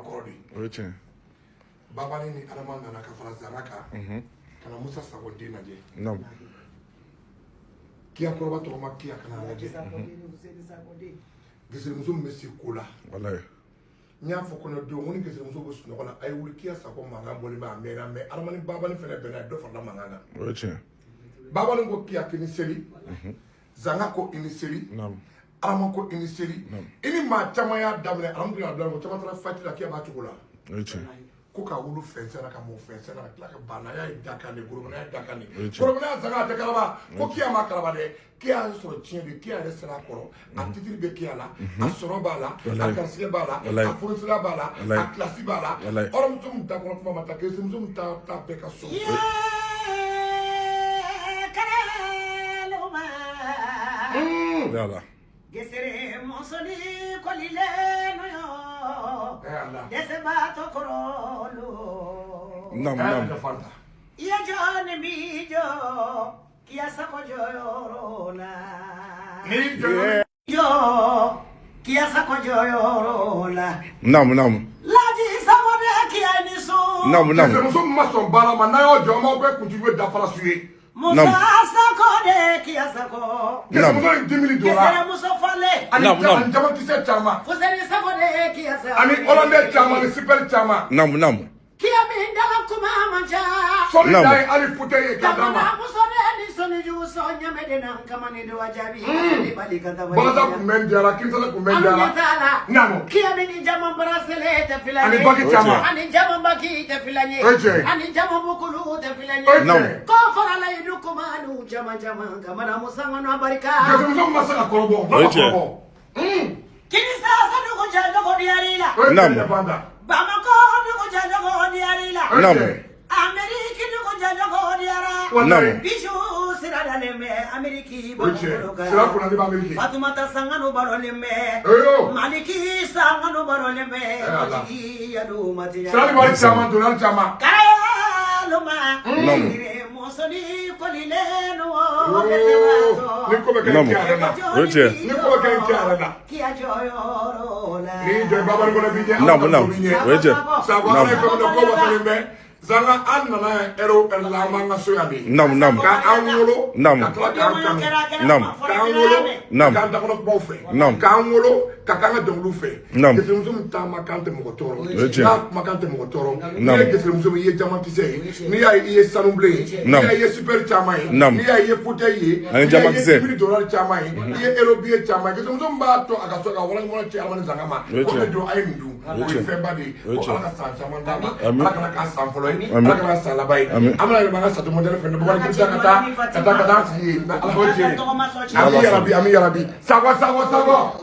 kɔrɔ de. O ye tiɲɛ. Babani ni Adama nana ka fara Zanga kan ka na Musa Sakɔ den lajɛ. Kiya kɔrɔba tɔgɔma Kiya ka na lajɛ. Geserimuso min bɛ se ko la. Walayi. N y'a fɔ kɔnɔ don ko ni geserimuso bɛ sunɔgɔ la, a ye wuli, Kiya Sakɔ mankan bɔlen bɛ a mɛnna, mais Adama ni Babani fɛnɛ bɛnna, ye dɔ farala mankan kan. O ye tiɲɛ. Babani ko Kiya k'i ni seli, Zanga ko i ni seli, Adama ko i ni seli. I ni maa caman y'a daminɛ, alhamdulilayi, ko caman taara fati la, Kiya b'a cogo la. O ye tiɲɛ. Ko ka wulu fɛnsɛn na, ka mɔ fɛnsɛn na, ka tila ka banna y'a ye dakan de, gorobinɛ ye dakan de. O ye tiɲɛ. Gorobinɛ Zanga a tɛ kalaba ko Kiya ma kalaba dɛ, Kiya y'a sɔrɔ tiɲɛ de, Kiya yɛrɛ sera a kɔrɔ, a titiri bɛ Kiya la, a sɔrɔ b'a la, a garisigɛ b'a la, a furusira b'a la, a kilasi b'a la. Hɔrɔnmuso min ta kɔnɔ kuma ma ta, keremuso min ta ta bɛɛ ka so. Yala. Gesere mosoli kolile no yo. Eh Allah. Dɛsɛbaatɔ kɔrɔlu. Naam, naam. Fanta. I ye jɔ ni mi jɔ, Kiya Sakɔ jɔyɔrɔ la. Ni jɔ. Jɔ Kiya Sakɔ jɔyɔrɔ la. Naam, naam. Laji Sakɔ de Kiya ni so. Naam, naam. Keremuso min ma sɔn baara ma, n'a y'o jɔ, an b'aw bɛɛ kuntigi bɛ dafara su ye. Musa Sakɔ de Kiya Sakɔ. Keremuso in dimili Gesere donna muso falen. ani Naam, naam. ani jamakisɛ caman, Fuseni Sakɔ de Kiya Sakɔ. ani hollandais caman, ani super caman. Naam, naam. Kiya min dala kuma man ca. Sɔnni Naam. dan ye hali fauteuil ye k'a d'a ma. Jamana muso de ni sɔniju sɔn ɲamɛ de na kamani do jaabi. Ni bali ka tabali. Balasa kun bɛ n diyara, Kinsala kun bɛ n Anu diyara. ɲɛ t'a la. Naamu. Kiya min ni jama barasele tɛ filan ye. Ani baki caman. Ani jama baki tɛ filan ye. O ye tiɲɛ ye. Ani jama bukulu tɛ filan O ye ye. tiɲɛ ye. Ko farala idu kumalu jama jama kamana musangano barika. Keremuso min ma se ka kɔrɔbɔ, O ye tiɲɛ. kɔrɔbɔ. Kinisa sadugu jajogo diyari la. O ye Naamu. tiɲɛ ye, Fanta. Bamakɔ dugu jajogo diyari la. O ye Naamu. tiɲɛ ye. Ameriki dugu jajogo diyara. Walayi. Naamu. Bijou sira dalen bɛ Ameriki O ye tiɲɛ ye. bɔlɔbolo kan. Sira kunnadi bɛ Ameriki. Fatumata Sangano barolen bɛ. Eyo. Maliki Sangano barolen bɛ. Allah. Majigi yadu matiya. Sira ni wari caman, donali caman. Karayaloma. Naamu. Sire mosoni kolilen wo. Oo, ni ko bɛ kɛ Naamu. Kiya yɛrɛ la. O ye tiɲɛ. Ni ko bɛ kɛ Kiya yɛrɛ la. Kiya jɔyɔrɔ la. Ni jɔ babani kɔnɔ b'i ɲɛ, Ala Naam, ka naam. so b'i ɲɛ. O ye tiɲɛ. Sakɔ Ala ye fɛn min dɔn, ko wasalen bɛ. Zanga an nana yan ɛrɛ o ɛrɛ la, an b'an ka so yan de. Naam, naam. Ka an wolo. Naam. Ka tila k'an kanu. Naam. K'an wolo. Naam. K'an dakɔnɔ kumaw fɛ. Naam. K'an wolo ka k'an ka dɔnkiliw fɛ. Naam. Keremuso min taama kan tɛ mɔgɔ tɔɔrɔ. O ye tiɲɛ. N'a kumakan tɛ mɔgɔ tɔɔrɔ. N'i Naam. ye keremuso min, i ye jamakisɛ ye. N'i y'a ye, i ye sanubilen ye. N'i Naam. y'a ye, i ye super caman ye. Naam. N'i y'a ye, i ye fauteuil ye. Ani N'i y'a ye, i ye jamakisɛ. dibiri donali caman ye. I ye euro billet caman ye. Keremuso min b'a to a ka so ka walaɲuman ci Adama ni Zanga ma. O ye Ko tiɲɛ. ne don, a ye nin dun. O ye tiɲɛ. fɛnba de ye. O ye Ko tiɲɛ. Ala ka san caman d'a ma. Amin. Ala kana k'a san fɔlɔ ye. Amin. Ala kana san laban ye. Amin. An bɛna yɛlɛma an ka sato modèle fɛ. Bɔkari Kirisa ka taa ka taa ka taa sigi yen. Ala k'o tiɲɛ. Ami yarabi, ami yarabi. Sakɔ, sakɔ, sakɔ.